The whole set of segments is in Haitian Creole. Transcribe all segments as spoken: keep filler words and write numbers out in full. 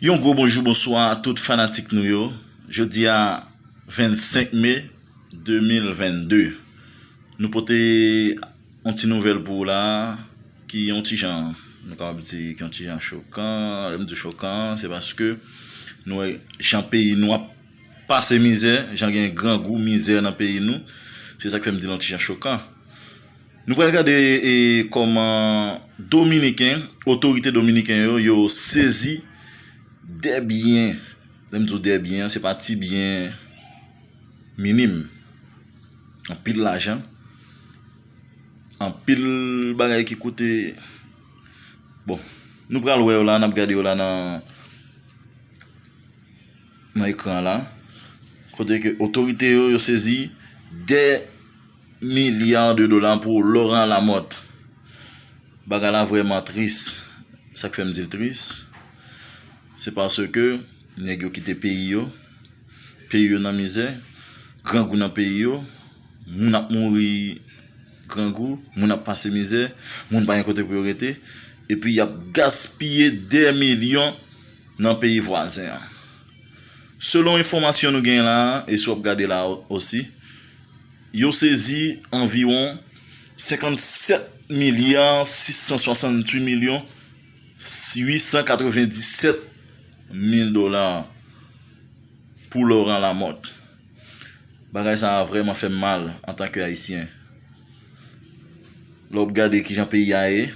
Yon gwo bonjou, bonswa a tout fanatik nou yo. Jodi a vennsenk me de mil vennde. Nou pote yon ti nouvèl pou ou la ki yon ti jan, nou kapab di ki yon ti jan chokan. Lè m di chokan, se paske nou wè jan peyi nou ap pase mizè, jan gen grangou, mizè nan peyi nou. Se sa k fè m di l yon ti jan chokan. Nou pral gade e, kòman Dominiken, otorite dominiken yo, yo sezi de byen. Lè m di w de byen an, se pa ti byen minim. Anpil lajan, anpil bagay ki koute. Bon, nou pral wè yo la, n ap gade yo la nan, nan ekran la. Kote ke otorite yo, yo sezi de milya de dola pou Laurent Lamothe. Bagay la vrèman tris. Sa k fè m di l tris, se paske nèg yo kite peyi yo, peyi yo nan mizè, grangou nan peyi yo, moun ap mouri grangou, moun ap pase mizè, moun pa gen kote pou yo rete, epi y ap gaspiye de milyon nan peyi vwazen an. Selon enfòmasyon nou gen la, e si w ap gade la osi, yo sezi anviwon senkannsèt milya sis san swasantuit milyon uit san katrevenndisèt mil dola pou Laurent Lamothe. Bagay sa a vrèman fè m mal antanke Ayisyen. Lè w ap gade kijan peyi a ye,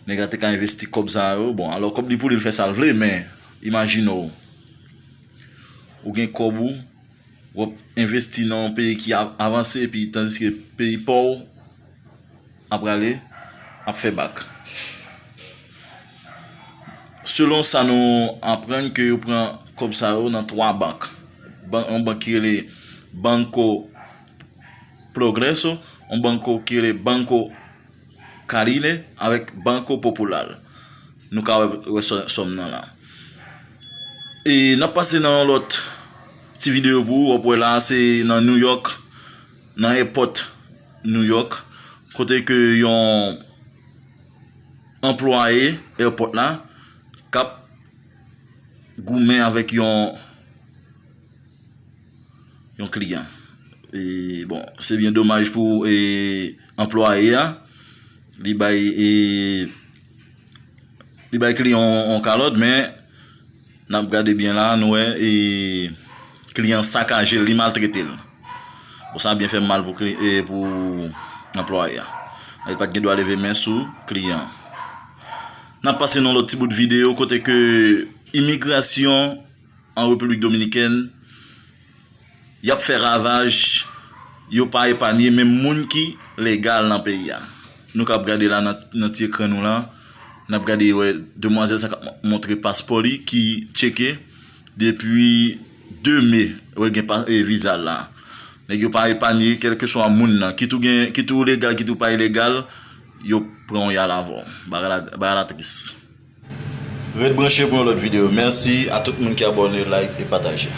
nèg la te ka envesti kòb sa yo. Bon, alò kòb li pou li, l fè sa l vle, men imajine w, ou gen kòb ou, w ap envesti nan yon peyi ki a-, avanse, epi tandiske peyi pa w ap prale, ap fè bak. Selon sa nou aprann, ke yo pran kòb sa yo nan twa bank. Ban-, yon bank ki rele Banco Progreso, yon bank ki rele Banco Carine, avèk Banco Popular. Nou ka wè, wè sò-, sòm nan la. E n ap pase nan yon lòt ti videyo pou ou, w ap wè la, se nan New York, nan airport New York, kote ke yon anplwaye airport la k ap goumen avèk yon, yon kliyan. E, bon, se byen domaj pou, e, anplwaye a. Li bay, e, li bay kliyan yon, yon kalòt, men n ap gade byen la, nou wè, e, kliyan sakaje l, li maltrete l. Bon, sa byen fè m mal pou kli-, e, pou anplwaye a. Li pa t gen dwa leve men sou kliyan an. N ap pase nan lòt ti bout videyo kote ke imigrasyon an Repiblik Dominikèn, y ap fè ravaj, yo pa epanye menm moun ki legal nan peyi a. Nou k ap gade la nan, nan ti ekran nou la, n ap gade, wè, demwazèl sa k ap montre paspò li ki tcheke depi de me, wè, gen pa, e, viza l la. Nèg yo pa epanye kèlkeswa moun nan, kit ou gen, kit ou legal, kit ou pa ilegal, yo pran yon yal avè w. Bagay la, bagay la tris. Ret branche pou yon lòt videyo. Mèsi a tout moun ki abòne, like e pataje.